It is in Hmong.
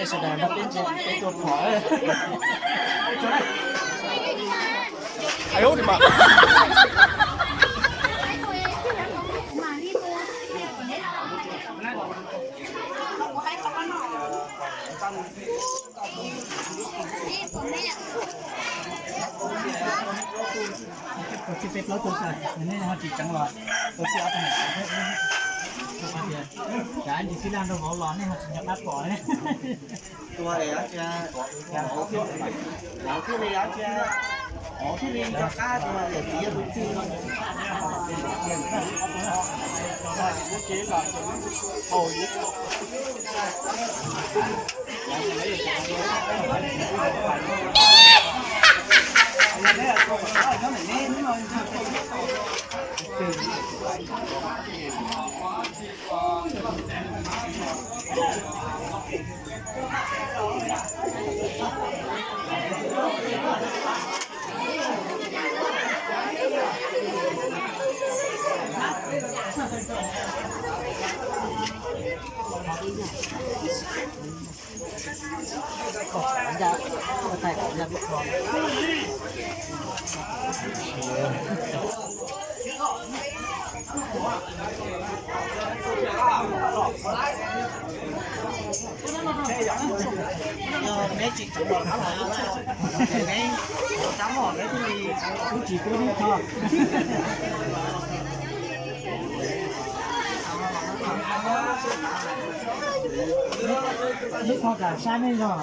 Sawv daws nrog peb ntsia peb tua phom. Ai ub, tua txij peb plaub tus xwb, nej ho tsis tseev los tua txij ob tug. Tsam ntsis tib laj nrog vauv los nej ho tsis nco qab pom. Tua li, vauv thiaj li nco qab tua li txiv yog tus txij. Ib qho kam sab nej zog.